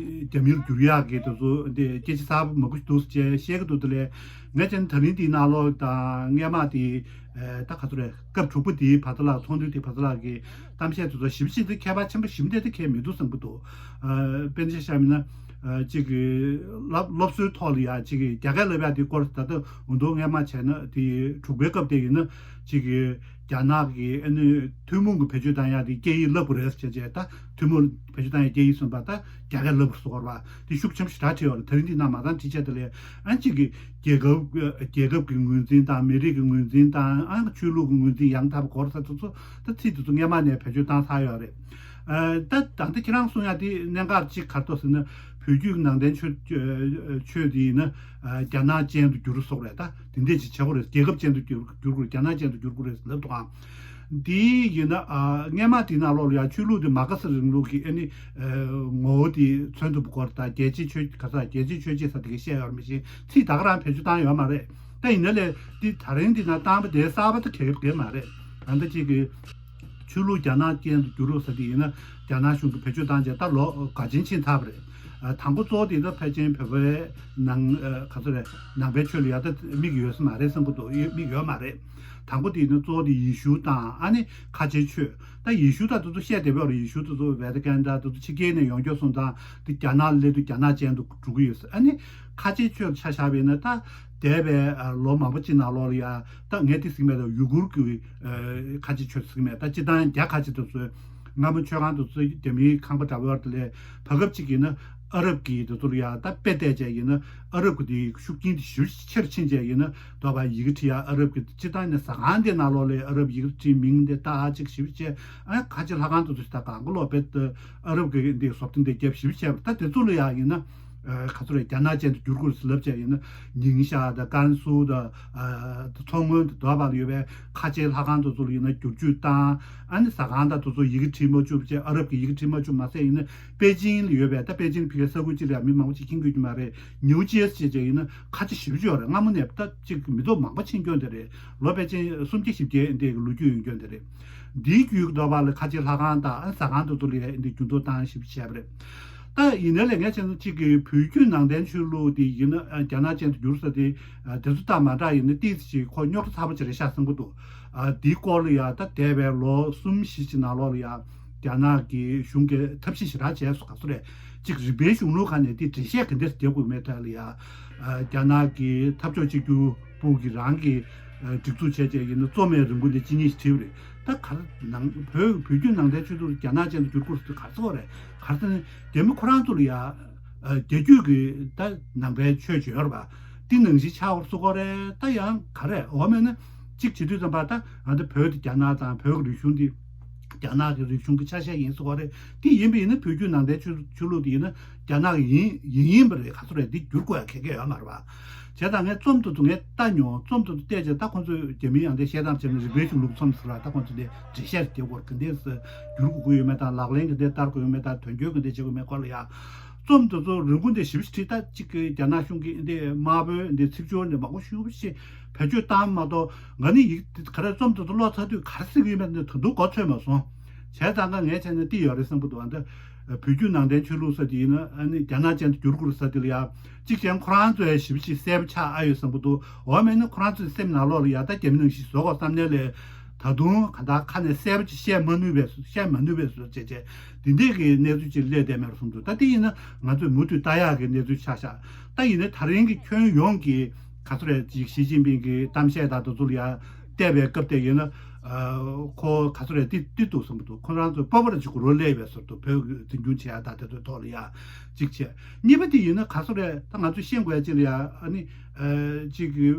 རྒྱ་མིར་བསྒྱུར་ཡག་གི་དེ་ཚོ་འདི་སྐད་ཆ་གསར་པ་མང་པོ་ཞིག་འདུག་ཅེས་བཤད་ཀྱི་འདུག་དེ་ལས་ངས་ཀྱང་ད་རིང་དེའི་ནང་ལོགས་དང་སྔས་མ་དེ་ཨ་ད་ག་ཚོད་རེད། སྐབས་དྲུག་པ་དེའི་བར་ཐག་ལ་ཚོགས་འདུ་དེའི་བར་ཐག་ལ་གི་གཏམ་བཤད་དེ་ཚོ་ཞིབ་ཞིབ་ཏུ་ཁྱད་པར་ཆེན་པོ་ཞིབ་འདེད་དུ་ཁྱད་མི་འདུག་བསམ་གྱི་འདུག་ཨ་དཔེར་ན་ཆ་བཞག་ན་ཨ་གཅིག་གི་སློབ་སློབ་གསོའི་ཐོག་ལ་ཡ་གཅིག་གི་རྒྱ་སྐད་བསླབ་ཡ་དེ་སྐོར་ད་ལྟ་འུ་ཐུག་སྔས་མ་བྱས་ན་དེ་དྲུག་པའི་སྐབས་དེ་ཡིན་ན་གཅིག་གི་རྒྱ་ནག་གི་ཨ་ནི་ཐུན་མོང་གི་བེད་སྤྱོད་བཏང་ཡ་དེ་སྐད་ཡིག་བསླབ་དགོས་རེད་ཟེར་བྱས་ད་ཐུན་མོང་བེད་སྤྱོད་བཏང་ཡ་སྐད་ཡིག་གསུམ་པ་ད་རྒྱ་སྐད་བསླབ་དགོས་སོ་སྐོར་བ་དེ་ཤུགས་ཆེན་པོ་ཞེ་དྲག་བྲིས་ཡོད་རེད། ད་རིང་འདི་ནང་མ་ཚང་བྲིས་བྱས་དེ་ལས་ཨ་གཅིག་གི་རྒྱལ་ཁབ་རྒྱལ་ཁབ་ཀྱི་ངོས་འཛིན་དང་མི་རིགས་ཀྱི་ངོས་འཛིན་དང་ཨ་ཆོས་ལུགས་ཀྱི་ངོས་འཛིན་ཡང་དག་པ་སྐོར་ས་དེ་ཚོ་ད་ཚིག་དེ་ཚོ་སྔས་མ་ནས་བེད་སྤྱོད་བཏང་ཚར་ཡོད་རེད། ཨ་ད་ད་ལྟ་ཁྱེད་རང་གསུང་ཡ་དེ་གནད་འགག་གཅིག་ག་རེ་འདུག་ཟེར་ན་བོད་བརྒྱུད་ནང་བསྟན་ཆོས་ཆོས་དེ་ཡིན་ན་ཨ་རྒྱ་ནག་ཅན་དུ་འགྱུར་སོགས་རེད། ད་དེ་འདྲས་ཅིག་བྱེད་དགོས་རེད། རྒྱལ་ཁབ་ཅན་དུ་འགྱུར་འགྱུར་དགོས་རེད། རྒྱ་ནག་ཅན་དུ་འགྱུར་དགོས་རེད་ལབ་འདུག་ཨང་། དེ་ཡིན་ན་ཨ་སྔས་མ་དེ་ནང་ལོགས་ལ་ཡང་ཆོས་ལུགས་དེ་མར་ཁེ་སི་རིང་ལུགས་ཀྱི་ཨ་ནི་ཨ་ངོ་བོ་དེ་མཚོན་ཐུབ་པ་སྐོར་དང་རྒྱལ་གཅེས་ཆོས་ག་ས་རྒྱལ་གཅེས་ཆོས་གཅེས་ས་དེ་ག་བཤད་ཡོད་མི་ཤེས། ཚིག་ད་ག་རང་བེད་སྤྱོད་བཏང་ཡོད་མ་རེད། ད་ཡིན་ན་ལས་དེ་ད་རིང་འདི་ན་བཏང་པ་དེ་གསར་པ་དེ་ག་ག་མ་རེད། ད་ལྟ་གཅིག་གི་ཆོས་ལུགས་རྒྱ་ནག་ཅན་དུ་འགྱུར་རོགས་ཟེར་དེ་ཡིན་ན་རྒྱ་ནག་གཞུང་གིས་བེད་སྤྱོད་བཏང་རྗེས་ད་ལོ་འགའ་ཅན་ཕྱིན་ཚར་བ་རེད། ཨ། དང་པོ་གཙོ་བོ་དེ་ད་ཕལ་ཆེར་བོད་པའི་ནང་ཨ་ག་ཚོད་རེད། ནང་པའི་ཆོས་ལ་ཡ་ད་དམིགས་ཡོད་ས་མ་རེད་བསམ་གྱི་འདུག་ཡོད་དམིགས་ཡོད་མ་རེད། དང་པོ་དེ་ནི་གཙོ་བོ་དེ་ཡེ་ཤུ་དང་ཨ་ནི་ཁ་ཆེའི་ཆོས། ད་ཡེ་ཤུ་ད་དེ་ཚོ་བཤད་བསྡད་པའི་ཡེ་ཤུ་དེ་ཚོ་ཝེ་ཏི་ཀན་ད་དེ་ཚོ་ཕྱི་རྒྱལ་ནས་ཡོང་རྒྱུ་སོང་ཙང་དེ་རྒྱ་ནག་སླེབས་དུས་རྒྱ་ནག་ཅན་དུ་འགྲོ་གི་ཡོད་ས། ཨ་ནི་ཁ་ཆེའི་ཆོས་ལ་ཆ་བཞག་པ་ཡིན་ན་ད་འདས་པའི་ཨ་ལོ་མང་པོ་ཅིག་ནང་ལོགས་ལ་ཡ་ད་ངས་དེ་ཟིན་མེད་ད་ཡུ་གུར་གྱི་ཨ་ཁ་ཆེའི་ཆོས་ཟིན་མེད་ད་སྤྱིར་བཏང་རྒྱ་ཁ་ཆེ་དེ་ཚོའི་སྔ་མོ་མཆོད་ཁང་དེ་ཚོ་རྒྱ་མིའི་ཁང་པ་འདྲ་བོ་དེ་ལས་བར་སྐབས་ཅིག་ཡིན་ན་ཨ་རབ་ཀྱི་དེ་ཚོ་ལ་ཡ་ད་དཔེ་བལྟས་བྱས་ཡིན་ན་ཨ་རབ་ཀྱི་དེ་ཤུགས་རྐྱེན་དེ་ཞེ་པོ་ཆེར་ཕྱིན་བྱས་ཡིན་ན་དོ་བ་ཡི་གེ་བྲིས་ཡ་ཨ་རབ་ཀྱི་སྤྱིར་བཏང་ནས་ཟ་ཁང་དེ་ནང་ལོགས་ལ་ཨ་རབ་ཡི་གེ་བྲིས་མིང་དེ་ད་ཨ་ཅིག་ཞེ་པོ་ཆེ་ཨ་ཁ་ཆེ་ལྷ་ཁང་དེ་ཚོ་ཞིག་ད་གང་ག་ལོག་པའི་ཨ་རབ་ཀྱི་འདི་བཟོ་བསྟན་དེ་རྒྱབ་ཞེ་པོ་ཆེ་ད་དེ་ཚོ་ལ་ཡ་ཡིན་ན། ཨ་ག་ཚོད་རེད། རྒྱ་ནག་ཅན་དུ་བསྒྱུར་དགོས་ཟེར་ལབ་བྱས་ཡིན་ན་ཉིང་ཤ་དང་ཀན་སུའུ་དང་ཨ་མཚོ་སྔོན་དང་དེ་བར་ལ་ཡོད་པའི་ཁ་ཆེའི་ལྷ་ཁང་དེ་ཚོ་ལ་ཡིན་ན་བསྒྱུར་བཅོས་བཏང་། ཨ་ནི་ཟ་ཁང་དང་དེ་ཚོ་ཡི་གེ་བྲིས་མ་བཅུག་བྱས་ཨ་རབ་ཀྱི་ཡི་གེ་བྲིས་མ་བཅུག་མ་ཟད་ཡིན་ན་པེ་ཅིན་ལ་ཡོད་པའི་ད་པེ་ཅིན་ཕ་གིའི་ས་ཁུལ་གཅིག་ལ་ཡང་མི་མང་པོ་ཅིག་མཁྱེན་གྱི་ཡོད་ཀྱི་མ་རེད། ཉིའུ་ཅེར་སི་བྱས་བྱས་ཡིན་ན་ཁ་ཆེ་ཞེ་པོ་ཅིག་ཡོད་རེད། སྔ་མོ་ནས་ད་ཅིག་མི་ཐོག་མང་པོ་ཕྱིན་སྐྱོན་དེ་རེད། ལོ་ཕལ་ཆེར་སུམ་བརྒྱ་བཞི་བརྒྱའི་འདས་ཀྱི་ལོ་རྒྱུས་ཡོད་སྐྱོན་དེ་རེད། འདིའི་རྒྱུད་ཀྱི་ཐོག་ལ་ཁ་ཆེ་ལྷ་ཁང་དང་ཟ་ཁང་དེ་ཚོ་ལ་ཡང་འདི་འགྱུར་ལྡོག་བཏང་ཞིབ་བྱས་པ་རེད། ད་ཡིན་ནའི་ལས་ངས་བྱས་ན་གཅིག་གི་བོད་བརྒྱུད་ནང་བསྟན་ཆོས་ལུགས་འདི་ཡིན་ན་རྒྱ་ནག་ཅན་དུ་འགྱུར་ས་དེ་དེ་ཚོ་དང་མ་འདྲ་ཡིན་ན་ཏིས་ཅིག་ཁོ་རྙོག་དྲ་ཚ་པོ་ཅིག་རེད་ཤག་བསམ་གྱི་འདུག་འདིའི་སྐོར་ལ་ཡང་ད་འདས་པའི་ལོ་གསུམ་བཞི་ཅིག་ནང་ལོགས་ལ་ཡང་རྒྱ་ནག་གི་གཞུང་གིས་ཐབས་ཤེས་ཞེ་དྲག་བྱས་སོང་། ག་ཚོད་རེད། གཅིག་རིག་པའི་གཞུང་ལུགས་ཁག་ནས་དེ་འགྲེལ་བཤད་ག་འདྲས་རྒྱབ་དགོས་མེད་ཐད་ལ་ཡང་རྒྱ་ནག་གི་འཐབ་ཕྱོགས་གཅིག་གྱུར་པུའུ་གི་རང་གི་སྒྲིག་འཛུགས་བྱས་བྱས་ཡིན་ན་རྩོམ་ཡང་རིན་གོང་དེ་ཅི་ཉིད་ཞིག་བྲིས་པ་རེད། ད་ག་རེ་ནང་བོད་བོད་བརྒྱུད་ནང་བསྟན་ཆོས་ལུགས་རྒྱ་ནག་ཅན་དུ་བསྒྱུར་དགོས་ཟེར་དུས་ག་རེ་ཟེར་བ་རེད། ག་རེ་ཟེར་ན་རྒྱ་མི་ཁོ་རང་ཚོ་ལ་ཡ་རྒྱ་བརྒྱུད་ཀྱི་ད་ནང་པའི་ཆོས་བརྗོད་ར་བ་འདི་ནང་བཞིན་ཆགས་པར་བཟོ་དགོས་རེད། ད་ཡང་ག་རེ་འོ་མེད་ན་གཅིག་བྱེད་དུས་ཙམ་པ་ད་ང་ཚོ་བོད་དེ་རྒྱ་ནག་དང་བོད་ཀྱི་རིག་གཞུང་འདི་རྒྱ་ནག་གི་རིག་གཞུང་གི་ཆ་ཤས་ཡིན་ཟེར་བ་རེད། འདི་ཡིན་པ་ཡིན་ན་བོད་བརྒྱུད་ནང་བསྟན་ཆོས་ཆོས་ལུགས་འདི་ཡིན་ན་རྒྱ་ནག་གི་ཡིན་ཡིན་ཡིན་པ་རེད། ག་ཚོད་རེད། འདི་བསྒྱུར་དགོས་ཡ་གལ་གལ་ཡོད་མ་རེད་པ། བྱས་ཙང་ངས་རྩོམ་དེ་ཚོ་ངས་ལྟ་མྱོང་། རྩོམ་དེ་ཚོ་བལྟས་རྗེས་ད་ཁོང་ཚོས་རྒྱ་མིའི་ཡང་དེ་བཤད་སྟངས་བྱས་ན་རིག་པའི་གཞུང་ལུགས་རྩོམ་ཟེར་བ་ད་ཁོང་ཚོས་འདི་འགྲེལ་བཤད་རྒྱག་དགོས་རེད། ག་འདྲས་སེ་བསྒྱུར་དགོས་ཀྱི་ཡོད་མེད་དང་ལག་ལེན་ག་འདྲས་བསྟར་དགོས་ཡོད་མེད་དང་དོན་འཁྱོལ་ག་འདྲས་བྱེད་དགོས་མེད་སྐོར་ལ་ཡ། རྩོམ་དེ་ཚོ་རིན་གོང་དེ་ཞིབ་ཞིབ་བྲིས། ད་གཅིག་གི་རྒྱ་ནག་གཞུང་གི་འདི་དམར་པོའི་འདི་ཚིག་སྦྱོར་འདི་མང་པོ་ཞེ་པོ་ཅིག་བེད་སྤྱོད་བཏང་མ་གཏོགས་ང་ནི་ཡིག་ག་རེ་རྩོམ་དེ་ཚོ་ཀློག་ཚར་དུས་ག་རེ་ཟེར་གྱི་ཡོད་མེད་འདི་ད་དུང་མགོ་ཚོད་མ་སོང་། བྱས་ཙང་ཀ་ངས་བྱས་ན་འདི་ཡོད་རེད་བསམ་གྱི་འདུག་ཨ་འདི་བོད་བརྒྱུད་ནང་བསྟན་ཆོས་ལུགས་ཟེར་དེ་ཡིན་ན་ཨ་ནི་རྒྱ་ནག་ཅན་དུ་བསྒྱུར་དགོས་རེད་ཟེར་དེ་ལ་ཡ་གཅིག་ཀྱང་ཁོ་རང་ཚོས་ཞིབ་ཞིབ་གསལ་པོ་ཆགས་ཨ་ཡོད་བསམ་གྱི་འདུག་འོ་མེད་ན་ཁོ་རང་ཚོའི་སེམས་ནང་ལོགས་ལ་ཡ་ད་རྒྱ་མི་ནང་བཞིན་བཟོ་དགོས་བསམ་ནས་ལས། ད་དུང་གང་ལྟར་ཁ་ནས་གསལ་པོ་ཅིག་བཤད་མ་ནུས་པས་བཤད་མ་ནུས་པས་བཟོ་བྱས་བྱས་འདི་འདྲས་ཀྱི་གནས་ཚུལ་ཅིག་སླེབས་བསྡད་མེད་རུ་སོང་འདུག་ད་དེ་ཡིན་ན་ང་ཚོས་མུ་མཐུད་ལྟ་ཡག་གི་གནས་ཚུལ་ཆགས་ཤག་ད་ཡིན་ན་ད་རིང་གི་ཁྱོན་ཡོངས་ཀྱི་ག་ཚོད་རེད་ཅིག་ཞི་ཅིན་ཕིང་གི་གཏམ་བཤད་དང་དེ་ཚོ་ལ་ཡ་བལྟས་པའི་སྐབས་དེ་ཡིན་ན་ཨ་ཁོ་ག་ཚོད་རེད་ཏི་ཏི་འདུག་བསམ་གྱི་འདུག་ཁོ་རང་ཚོ་སྤོབས་པ་ར་ཅིག་གུ་རོ་སླེབས་པའི་ཟུར་དུ་བོད་ཀྱི་འཛིན་སྐྱོང་བྱེད་ཡག་དང་དེ་ཚོའི་ཐོག་ལ་ཡ་གཅིག་བྱས། གཉིས་པ་དེ་ཡིན་ན་ག་ཚོད་རེད། ད་ང་ཚོས་ཤེས་དགོས་ཡ་ཅིག་ལ་ཡ་ཨ་ནི་ཨ་ཅིག་གི་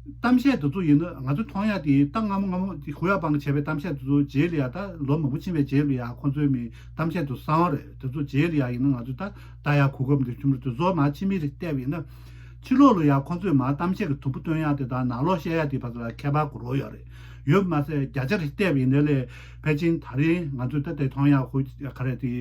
གཏམ་བཤད་དེ་ཚོ་ཡིན་ན་ང་ཚོ་མཐོང་ཡ་དེ་ད་སྔ་མོ་སྔ་མོ་དེ་ཧུ་ཡ་པང་བྱས་པའི་གཏམ་བཤད་དེ་ཚོ་རྗེས་ལ་ཡ་ད་ལོ་མང་པོ་ཕྱིན་པའི་རྗེས་ལ་ཡ་ཁོང་ཚོའི་མི་གཏམ་བཤད་དེ་གསང་བ་རེད། དེ་ཚོ་རྗེས་ལ་ཡ་ཡིན་ན་ང་ཚོ་ད་ལྟ་ཡ་གོ་སྐབས་འདི་ཐུན་མོང་དུ་བཟོ་མ་ཕྱི་མི་རིགས་བལྟས་པ་ཡིན་ན་ཕྱི་ལོགས་ལ་ཡ་ཁོང་ཚོས་མ་གཏམ་བཤད་ཀྱི་དུམ་བུ་སྟོན་ཡ་དེ་དང་ནང་ལོགས་བཤད་ཡ་དེ་བར་ལ་ཁྱད་པར་གོ་རོགས་ཡོད་རེད། ཡོད་མ་ཟད་བརྒྱ་ཆ་རེ་བལྟས་པ་ཡིན་ན་ལས་ཕལ་ཆེར་ད་རེས་ང་ཚོས་ད་ལྟ་མཐོང་ཡ་ཧུ་ག་རེ་དེ་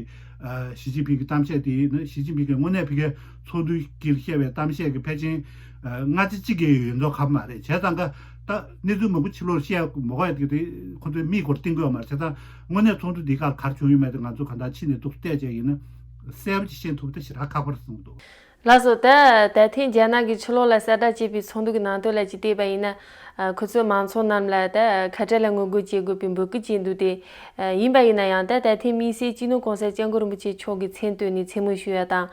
ཞི་ཅིན་ཕིང་གི་གཏམ་བཤད་དེ་ནི་ཞི་ཅིན་ཕིང་གིས་དངོས་གནས་ཕ་གིའི་ཚོགས་འདུའི་དཀྱིལ་བཤད་པའི་གཏམ་བཤད་ཀྱི་ཕལ་ཆེར་ལྔ་ཆ་གཅིག་གི་ཡོད་མདོག་ཁ་པོ་མ་རེད། བྱས་ཙང་ཀ་ད་གནས་ཚུལ་མང་པོ་ཕྱི་ལོགས་བཤད་མ་དགོས་ཡ་དེ་ཁོ་ཚོའི་མིག་སྒོར་བསྟན་གྱི་ཡོད་མ་རེད། བྱས་ཙང་དངོས་གནས་ཚོགས་འདུ་འདིའི་སྐབས་ག་རེ་བྱུང་ཡོད་མེད་དེ་ང་ཚོ་གང་ལྟར་ཕྱི་ནས་ཏོག་ཙམ་བལྟས་བྱས་ཡིན་ན་གསལ་པོ་ཅིག་ཤེས་ཐུབ་ད་ཞེ་དྲག་ཁག་པོ་རེད་བསམ་གྱི་འདུག་ལགས་སོ། ད་ད་ཐེངས་རྒྱ་ནག་གི་ཕྱི་ལོགས་ལ་གསལ་བསྒྲགས་བྱས་པའི་ཚོགས་འདུ་གི་ནང་དོན་ལ་ཅིག་བལྟས་པ་ཡིན་ན། ཨ་ཁོ་ཚོས་མང་ཚོགས་རྣམས་ལ་ད་ཁ་བྲལ་ལ་ངོ་རྒོལ་བྱེད་དགོས་པའི་འབོད་སྐུལ་བྱས་འདུག་སྟེ། ཨ་ཡིན་པ་ཡིན་ན་ཡང་ད་ད་ཐེངས་དམིགས་བསལ་སྤྱི་ནོར་གོང་ས་སྐྱབས་མགོན་རིན་པོ་ཆེ་མཆོག་གི་མཚན་བཏོན་ནས་མཚན་སྨོད་ཞུ་ཡ་དང་།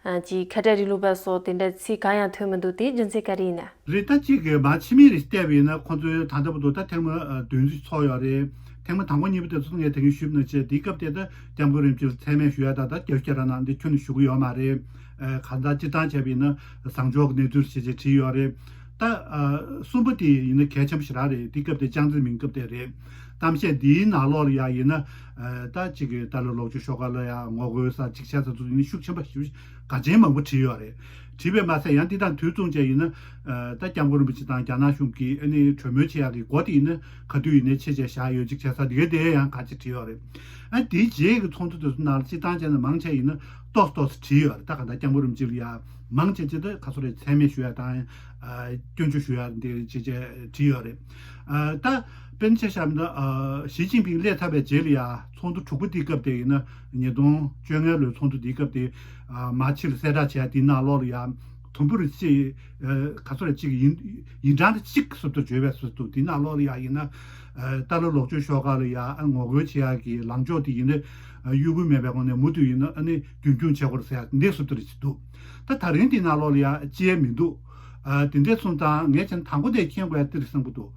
ཨ་ཅིག་ཁ་བྲལ་རིང་ལུགས་པ་སོགས་དེ་འདྲ་ཚིག་གང་ཡང་ཐོན་མི་འདུག་དེའི་རྒྱུ་མཚན་ག་རེ་ཡིན་ན། རེད། ད་གཅིག་གི་མ་ཕྱི་མིག་རེ་བལྟས་པ་ཡིན་ན་ཁོང་ཚོའི་ད་ལྟ་བར་དུ་ད་ཐེངས་མ་ཨ་བདུན་ཅུ་ཚོགས་ཡོད་རེད། ཐེངས་མ་དང་པོ་གཉིས་པ་དེ་ཚོ་ངས་དེ་རིང་ཞུས་པ་ནང་བཞིན་དེའི་སྐབས་དེ་ད་སྐྱབས་མགོན་རིན་པོ་ཆེར་མཚན་སྨད་ཞུ་ཡ་ད་ད་རྒྱབ་སྐྱོར་ར་གནང་འདི་ཁྱོན་ནས་ཞུ་གི་ཡོད་མ་རེད། ཨ་གང་ལྟར་སྤྱིར་བཏང་བྱས་པ་ཡིན་ན་བཟང་ཕྱོགས་ཀྱི་གནས་ཚུལ་ཞེས་བྱས་བྲིས་ཡོད་རེད། ད་ཨ་གསུམ་པ་དེ་ཡིན་ན་གལ་ཆེན་པོ་ཞེ་དྲག་རེད། དེ་སྐབས་དེ་ལྕགས་འཛིན་མིང་སྐབས་དེ་རེད། གཏམ་བཤད་འདིའི་ནང་ལོགས་ལ་ཡ་ཡིན་ན་ཨ་ད་གཅིག་གི་ཏཱ་ལའི་ལོག་སྤྱོད་ཤོག་ཁག་ལ་ཡ་ངོ་རྒོལ་ས་གཅིག་ཆ་ཚང་ཚོ་ཡིན་ན་ཤུགས་ཆེན་པོ་ཞེ་པོ་གལ་ཆེན་མང་པོ་བྲིས་ཡོད་རེད། བྲིས་པས་མ་ཟད་ཡང་འདི་དང་དུས་མཚུངས་བྱས་ཡིན་ན་ཨ་ད་སྐྱབས་མགོན་རིན་པོ་ཆེ་དང་རྒྱ་ནག་གཞུང་གིས་ཨ་ནི་གྲོས་མོལ་བྱེད་ཡག་གི་སྒོ་དེ་ཡིན་ན་ག་དུས་ཡིན་ནའི་ཕྱེ་བྱས་བཞག་ཡོད་ཅིག་བྱས་ས་འདི་གའི་དེ་ཡང་ག་ཅིག་བྲིས་ཡོད་རེད། ཨ་དེའི་རྗེས་ཀྱི་ཚོགས་འདུ་དེ་ཚོ་ནང་ལ་སྤྱིར་བཏང་བྱས་ན་མང་ཆེ་ཡིན་ན་ཏོག་ཙམ་ཏོག་ཙམ་བྲིས་ཡོད་རེད། ད་ག་ད་སྐྱབས་མགོན་རིན་པོ་ཆེ་ལ་ཡ་མང་ཆེ་ཆེ་ད་ག་ཚོད་རེད། མཚན་སྨད་ཞུ་ཡ་དང་ཨ་སྐྱོན་བརྗོད་ཞུ་ཡ་འདི་ཅེས་བྱས་བྲིས་ཡོད་རེད། ཨ་ད་ དཔེར་ན་ཆ་བཞག་ན། ཨ། ཞི་ཅིན་ཕིང་སླེབས་ཚར་བའི་རྗེས་ལ་ཡ་ཚོགས་འདུ་དྲུག་པ་དེའི་སྐབས་དེ་ཡིན་ན། ཉིས་སྟོང་བཅོ་ལྔ་ལོའི་ཚོགས་འདུ་དེའི་སྐབས་དེ། ཨ། མར་ཕྱི་ལ་གསལ་བསྒྲགས་བྱས་དེའི་ནང་ལོགས་ལ་ཡ། དུམ་བུ་རེ་གཅིག་ཨ། ག་ཚོད་རེ་གཅིག་ཡིན། ཡིན་གྲངས་རེ་གཅིག་སུབ་ཏུ་བརྗོད་པའི་སུབ་ཏུ་དེའི་ནང་ལོགས་ལ་ཡ་ཡིན་ན། ཨ། ཏཱ་ལའི་ལོག་སྤྱོད་ཤོག་ཁག་ལ་ཡ། ཨ། ངོ་རྒོལ་བྱེད་ཡག་གི་ལངས་ཕྱོགས་དེ་ཡིན་ན། ཨ། གཡོ་འགུལ་མེད་པའི་སྒོ་ནས་མུ་མཐུད་ཡིན་ན། ཨ་ནི་རྒྱུན་འཁྱོངས་བྱེད་དགོས་རེད་ཟེར་ཡག་འདི་སུབ་ཏུ་རེ་གཅིག་འདུག་ད་ད་རིང་དེའི་ནང་ལོགས་ལ་ཡ་ཅི་ཡང་མི་འདུག་ཨ། དེ་འདྲ་སོང་ཙང་ངས་བྱས་ན་དང་པོ་དེ་མཁྱེན་དགོས་ཡ་དེ་རེད་བསམ་གྱི་འདུག་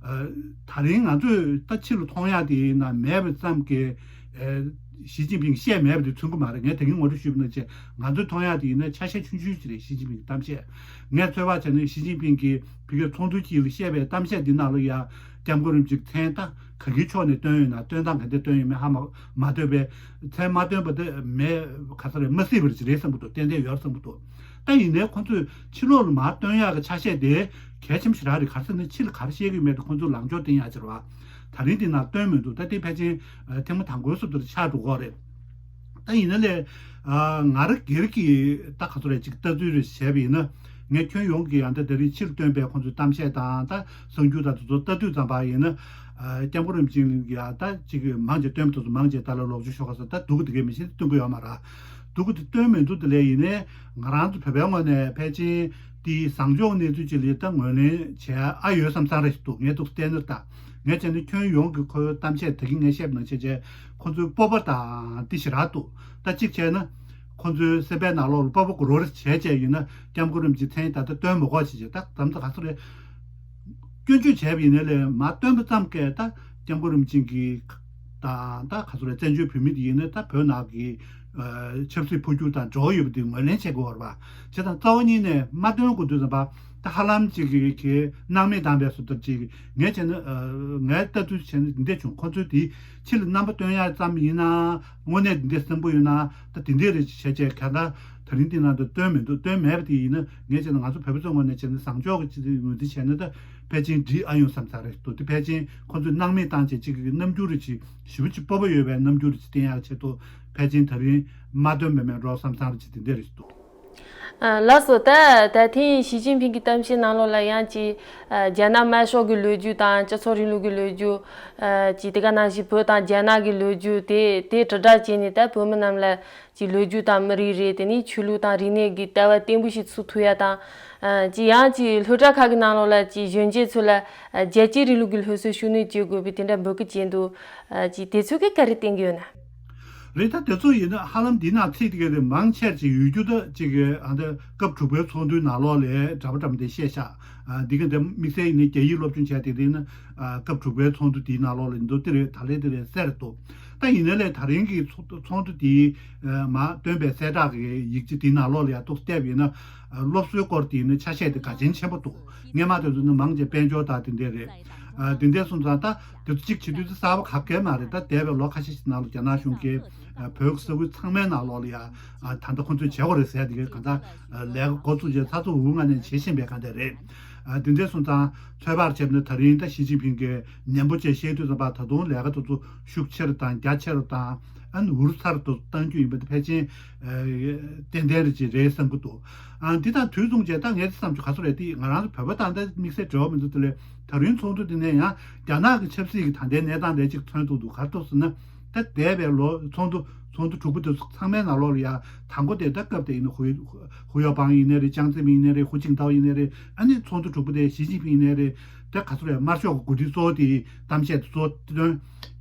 ཨ། ད་རིང་ང་ཚོས་ད་ཕྱི་ལ་མཐོང་ཡག་དེ་ཡིན་ན་མེད་པ་ཙམ་གྱིས། ཨ། ཞི་ཅིན་ཕིང་བཤད་མེད་པ་དེ་མཚོན་གྱི་མ་རེད། ངས་ད་གིན་ངོ་སྤྲོད་ཞུས་པ་ནང་བཞིན་ང་ཚོས་མཐོང་ཡག་དེ་ཡིན་ན་ཆ་ཤས་ཆུང་ཆུང་ཅིག་རེད། ཞི་ཅིན་ཕིང་གི་གཏམ་བཤད། ངས་ཚོད་དཔག་བྱས་ན་ཞི་ཅིན་ཕིང་གིས་ཕ་གིའི་ཚོགས་འདུའི་དཀྱིལ་ལ་བཤད་པའི་གཏམ་བཤད་འདི་ནང་ལ་ཡ་སྐྱབས་མགོན་རིན་པོ་ཆེའི་མཚན་ད་ག་གི་ཕྱོགས་ནས་བཏོན་ཡོད་ན། བཏོན་སྟངས་ག་འདྲ་བཏོན་ཡོད་མེད་ཧ་མ་མ་ཐོས་པས། མཚན་མ་བཏོན་པ་དེ་མེད། ག་ས་རེད། མ་སྲིད་པ་རེད་བསམ་གྱི་འདུག་ཏན་ཏན་ཡོད་བསམ་གྱི་འདུག་ད་ཡིན་ནའི་ཁོ་ཚོས་ཕྱི་ལོགས་ལ་མར་བཏོན་ཡག་གི་ཆ་ཤས་དེ་གལ་ཆེན་པོ་ཞེ་དྲག་རེད། ག་རེ་ཟེར་ན་ཕྱི་ལ་ག་རེ་བཤད་ཀྱི་ཡོད་མེད་དེ་ཁོ་ཚོས་ལངས་ཕྱོགས་བསྟན་ཡག་ཅིག་རེད་བ། ད་རིང་འདི་ནང་བཏོན་མི་འདུག་ད་དེ་ཕལ་ཆེར་ཐེངས་མ་དང་པོའི་སུབ་ཏུ་ཆགས་འགྲོ་གི་རེད། ད་ཡིན་ན་ལས། ཨ། ང་རང་སྒེར་གྱི་ད་ག་ཚོད་རེད་ཅིག་ལྟ་ཚུལ་རེ་བྱས་པ་ཡིན་ན། ངས་ཁྱོན་ཡོངས་ཀྱི་ཡང་ད་ད་རིང་ཕྱིར་བཏོན་པའི་ཁོང་ཚོའི་གཏམ་བཤད་དང་ད་གསར་འགྱུར་དང་དེ་ཚོ་ལྟ་དུས་ཙམ་པ་ཡིན་ན། ཨ། སྐྱབས་མགོན་རིན་པོ་ཆེ་ལ་ཡ་ད་ཅིག་མང་ཆེ་བཏོན་པ་དེ་ཚོ་མང་ཆེ་ད་ལ་ལོག་སྤྱོད་ཤོག་ཁག་ཟེར་ད་སྡུག་གི་དེ་གའི་མི་ཤེས་བཏོན་གི་ཡོད་མ་རེད། སྡུག་གི་དེ་བཏོན་མི་འདུག་དེ་ལས་ཡིན་ནའི་ང་རང་ཚོ་བོད་པའི་ངོས་ནས་ཕལ་ཆེར་དེའི་བཟང་ཕྱོགས་གནས་ཚུལ་ཅིག་ལ་ད་ངོས་ལེན་བྱས་ཨ་ཡོད་བསམ་བསམ་རེ་ཞིག་འདུག་ངས་འདུག་བལྟས་ན་ད། ངས་བྱས་ན་ཁྱོན་ཡོངས་ཀྱི་ཁོའི་གཏམ་བཤད་ད་གིན་ངས་བཤད་པ་ནང་བཞིན་བྱས་ཁོ་ཚོའི་སྤོབས་པ་དང་དེ་ཞེ་དྲག་འདུག་ད་གཅིག་བྱས་ན་ཁོ་ཚོའི་སེམས་པའི་ནང་ལོགས་ལ་སྤོབས་པ་དགོས་རོགས་རེ་བྱས་བྱས་ཡིན་ན་སྐྱབས་མགོན་རིན་པོ་ཆེ་མཚན་ད་ལྟ་བཏོན་མི་དགོས་བྱས་བྱས་ད་དམ་ད་ག་ཚོད་རེད། སྐྱོན་བརྗོད་བྱས་པ་ཡིན་ན་ལས་མ་བཏོན་པ་ཙམ་གས་ད་སྐྱབས་མགོན་རིན་པོ་ཆེ་གི་དང་ད་ག་ཚོད་རེད། བཙན་བྱོལ་བོད་མི་དེ་ཡིན་ན་ད་བོད་ནང་གི་ཨ་ཆབ་སྲིད་འཕོ་འགྱུར་དང་འབྲེལ་བ་ཡོད་པ་དེ་ངོས་ལེན་བྱེད་དགོས་པ་རེད་བ། བྱས་ཙང་རྩ་བ་ཉིད་ནས་མ་བཏོན་དགོས་དུས་ཙམ་པ་ད་ཧ་ལམ་ཅིག་གི་གི་སྣང་མེད་བཏང་པའི་བཟོ་ལྟ་ཅིག་ངས་བྱས་ན་ཨ་ངའི་ལྟ་ཚུལ་བྱས་ན་འདི་འདྲ་བྱུང་། ཁོ་ཚོས་དེ་ཕྱི་ལ་རྣམ་པ་སྟོན་ཡག་ཙམ་ཡིན་ན་དངོས་གནས་འདི་འདྲ་བསམ་པོ་ཡོད་ན་ད་དེ་འདྲས་རེད་བྱས་བྱས་ག་ད་ད་རིང་འདི་ནང་དུ་བཏོན་མི་འདུག་བཏོན་མེད་པ་དེ་ཡིན་ན་ངས་བྱས་ན་ང་ཚོ་བོད་པ་ཚོའི་ངོས་ནས་བྱས་ན་བཟང་ཕྱོགས་ཀྱི་ཅིག་ངོས་འཛིན་བྱས་ན་ད་ཕལ་ཆེར་འགྲིག་ཨ་ཡོང་བསམ་ཚར་རེད་འདུག་དེ་ཕལ་ཆེར་ཁོ་ཚོས་སྣང་མེད་བཏང་བྱས་ཅིག་གི་རྣམ་འགྱུར་རེ་ཅིག་ཞེ་པོ་ཅིག་སྤོབས་པ་ཡོད་པའི་རྣམ་འགྱུར་རེ་ཅིག་བསྟན་ཡག་ཆེད་དུ་ཕལ་ཆེར་ད་རིང་མ་བཏོན་པ་མེད་འགྲོ་བསམ་བསམ་རེ་ཅིག་དེ་འདྲས་རེད་འདུག་ཨ། ལགས་སོ། ད་ད་ཐེངས་ཞི་ཅིན་ཕིང་གི་གཏམ་བཤད་ནང་ལོགས་ལ་ཡང་ཅིག་ཨ། རྒྱ་ནག་དམར་ཤོག་གི་ལོ་རྒྱུས་དང་སྤྱི་ཚོགས་རིང་ལུགས་ཀྱི་ལོ་རྒྱུས། ཨ། ཅིག་དེ་ག་ནང་བཞིན་བོད་དང་རྒྱ་ནག་གི་ལོ་རྒྱུས་དེ་དེ་དྲིལ་བསྒྲགས་བྱས་ནས་ད་བོད་མི་རྣམས་ལ་ཅིག་ལོ་རྒྱུས་དང་མི་རིགས་རེད། དེ་ནས་ཆོས་ལུགས་དང་རིག་གནས་ཀྱི་ལྟ་བ་བརྟན་པོ་ཞིག་ཚུགས་ཐུབ་ཡ་དང་། ཨ། ཅིག་ཡང་ཅིག་སློབ་གྲྭ་ཁག་གི་ནང་ལོགས་ལ་ཅིག་གཞོན་སྐྱེས་ཚོ་ལ་ཨ། རྒྱལ་གཅེས་རིང་ལུགས་ཀྱི་སློབ་གསོ་ཤུགས་སྣོན་བྱེད་དགོས་པའི་དེ་འདྲ་འབོད་སྐུལ་བྱས་འདུག་ཨ། ཅིག་དེ་ཚོ་གིས་ག་རེ་བསྟན་གྱི་ཡོད་ན། རེད། ད་དེ་ཚོ་ཡིན་ན་ཧ་ལམ་འདི་ནང་ཚིག་དེ་ག་དེ་མང་ཆེར་ཅིག་ཡོད་རྒྱུ་ད་ཅིག་གི་ཨ་འདི་སྐབས་དྲུག་པའི་ཚོགས་འདུའི་ནང་ལོགས་ལས་འདྲ་པོ་འདྲ་པོ་དེ་བཤད་ཤག་ཨ། འདི་ག་དེ་དམིགས་བསལ་ཡིན་ན་རྒྱ་ཡིག་སློབ་སྦྱོང་བྱས་དེ་དེ་ཡིན་ན་ཨ། སྐབས་དྲུག་པའི་ཚོགས་འདུ་དེའི་ནང་ལོགས་ལ་འདུག་དེ་རེད། ད་ལས་དེ་རེད་ཟེར་འདུག་ད་ཡིན་ན་ལས་ད་རིང་གི་ཚོགས་ཚོགས་འདུ་དེའི་ཨ། མར་བཏོན་པའི་གསལ་བསྒྲགས་ཀྱི་ཡིག་ཆ་དེའི་ནང་ལོགས་ལ་ཡང་ཏོག་ཙམ་བལྟས་པ་ཡིན་ན་ཨ། སློབ་གསོའི་སྐོར་དེ་ཡིན་ན་ཆ་ཤས་དེ་གལ་ཆེན་ཆེན་པོ་འདུག་སྔོན་མ་དེ་ཚོ་ནི་མང་ཆེ་དཔལ་འབྱོར་དང་དེ་འདྲས་རེད། ཨ། དེ་འདྲས་སོང་ཙང་ད་དེ་ཚོ་གཅིག་བྱེད་དུས་ཚོད་གསར་པ་ག་གེ་མ་རེད། ད་འདས་པའི་ལོ་ཁ་ཤས་ཤིག་ནང་ལ་རྒྱ་ནག་གཞུང་གིས་ཨ། བོད་ས་ཁུལ་ཚང་མའི་ནང་ལོགས་ལ་ཡ་ཨ། ད་ལྟ་ཁོ་ཚོས་བྱེད་དགོས་རེད་ཟེར་དེ་ག་ད་ལས་ཀ་འགོ་བཙུགས་རྗེས་ཚགས་ཚུད་འུ་ང་ནས་བྱེད་བཞིན་པའི་ག་འདྲ་རེད། ཨ། དེ་འདྲས་སོང་ཙང་ཚོད་དཔག་བྱས་ན་ད་རིང་ད་ཞི་ཅིན་ཕིང་གིས་ཉན་པོ་བྱས་བཤད་དུས་ཙམ་པ་ད་དུང་ལས་ཀ་དེ་ཚོ་ཤུགས་ཆེ་རུ་དང་རྒྱ་ཆེ་རུ་དང་། ཨ་ནི་འུར་ཚར་དུ་གཏང་རྒྱུ་ཡིན་པ་དེ་ཕལ་ཆེར་ཨ། ཏན་ཏན་རེད་ཅེས་རེད་བསམ་གྱི་འདུག་ཨ། འདི་དང་དུས་མཚུངས་བྱས་ད་ངས་བསམ་རྒྱུ་ག་ཚོད་རེད་དེ་ང་རང་ཚོ་བོད་པ་དང་ད་དམིགས་བསལ་འབྲེལ་བ་མི་འདུག་དེ་ལས་ད་རིང་ཚོགས་འདུ་འདི་ནས་ཡང་རྒྱ་ནག་གི་ཆབ་སྲིད་ཀྱི་ད་ལྟའི་གནས་སྟངས་དེ་གཅིག་མཚོན་ཐུབ་འདུག་ག་རེ་འདུག་ཟེར་ན་ད་འདས་པའི་ལོ་ཚོགས་འདུ་ཚོགས་འདུ་དྲུག་པ་དེ་ཚོ་ཚང་མའི་ནང་ལོགས་ལ་ཡང་དང་པོ་དེ་ད་སྐབས་དེ་ཡིན་ན་ཧུའུ་ཧུའུ་ཡའོ་པང་ཡིན་ནའི་རེད། ཅང་ཙེ་མིན་ཡིན་ནའི་རེད། ཧུའུ་ཅིན་ཐའོ་ཡིན་ནའི་རེད། ཨ་ནི་ཚོགས་འདུ་དྲུག་པ་དེ་ཞི་ཅིན་ཕིང་ཡིན་ནའི་རེད། དེ་ག་ཚོད་རེད། དམར་ཤོག་གི་འགོ་ཁྲིད་གཙོ་བོ་དེའི་གཏམ་བཤད་དེ་གཙོ་བོ་བཏོན།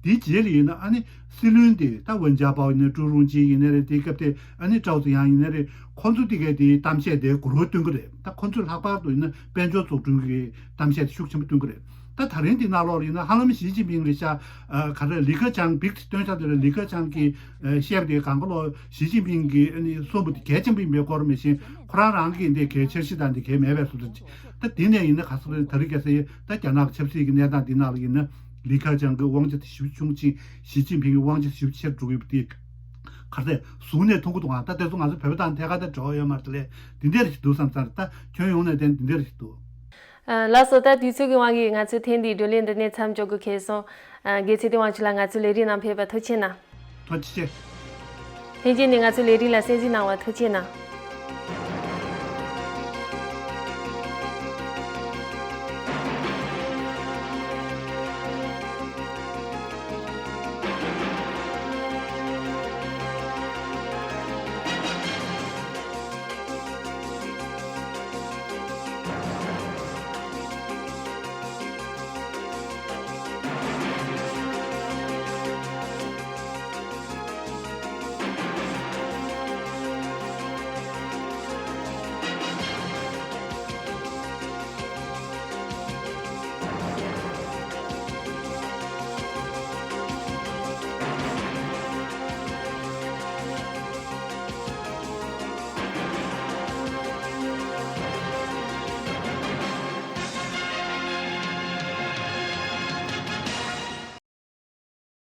དེའི་རྗེས་ལ་ཡིན་ན་ཨ་ནི་སྲིད་བློན་དེ་ད་ཝུན་ཅཱ་པའོ་ཡིན་ནའི་ཀྲུའུ་རུང་ཅིན་ཡིན་ནའི་རེད། དེའི་སྐབས་དེ་ཨ་ནི་ཀྲའོ་ཙེ་ཡང་ཡིན་ནའི་རེད། ཁོང་ཚོ་དེ་གའི་དེའི་གཏམ་བཤད་དེ་མགོ་རོལ་གཏོང་གི་རེད། ད་ཁོང་ཚོས་ལྷག་པར་དུ་ཡིན་ན་དཔལ་འབྱོར་འཛུགས་སྐྲུན་གྱི་གཏམ་བཤད་དེ་ཤུགས་ཆེན་པོ་གཏོང་གི་རེད། ད་ད་རིང་དེའི་ནང་ལོགས་ལ་ཡིན་ན་ཧ་ལམ་ཞི་ཅིན་ཕིང་རེད་ཤག་ཨ། ག་རེ་ལི་ཁེ་ཆང་བིག་ཏེ་སྟོན་ཤག་དེ་ལ་ལི་ཁེ་ཆང་གིས་ཨ། བཤད་པ་དེ་གང་ག་ལོ་ཞི་ཅིན་ཕིང་གིས་ཨ་ནི་གསུངས་པ་དེ་གལ་ཆེན་པོ་ཡིན་པའི་སྐོར་མེད་བཞིན་ཁོ་རང་རང་གིས་འདི་གལ་འཆར་གཞི་དང་འདི་གལ་མེད་པའི་བཟོ་འདྲ་ཅིག་ད་དེ་ནས་ཡིན་ན་ག་ཚོད་རེད། ད་རིང་ཁ་སང་ད་རྒྱ་ནག་གི་ཆབ་སྲིད་ཀྱི་གནས་སྟངས་འདི་ནང་ལ་ཡིན་ན་ལི་ཁེ་ཆང་གི་དབང་ཆ་དེ་ཞེ་པོ་ཆུང་ཕྱིན། ཞི་ཅིན་ཕིང་གི་དབང་ཆ་ཞེ་པོ་ཆེར་འགྲོ་གི་ཡོད་པ་དེ་ག་ཚོད་ཟུང་ནས་མཐོང་གི་འདུག་ཨ། ད་དེ་ཚོ་ང་ཚོ་བོད་པ་དང་ཐད་ཀར་ད་འབྲེལ་བ་ཡོད་མ་རེད། དེ་ལས་འདི་འདྲ་ཞིག་འདུག་བསམ་ཚར། ད་ཁྱོན་ཡོངས་ནས་བལྟས་ན་འདི་འདྲ་ཞིག་འདུག་ཨ། ལགས་སོ། ད་དུས་ཚོད་ཀྱི་དབང་གིས་ང་ཚོའི་ཐེངས་འདིའི་བགྲོ་གླེང་འདི་ནས་མཚམས་འཇོག་དགོས་ཁེལ་སོང་། ཨ། དགེ་ཚེ་བདེ་དབང་ཕྱུག་ལགས་ང་ཚོའི་ལས་རིམ་ནང་ཕེབས་པར་ཐུགས་རྗེ་གནང་། ཐུགས་རྗེ་ཆེ། ལྷན་རྒྱས་ནས་ང་ཚོའི་ལས་རིམ་ལ་གསན་གཟིགས་གནང་བར་ཐུགས་རྗེ་གནང་།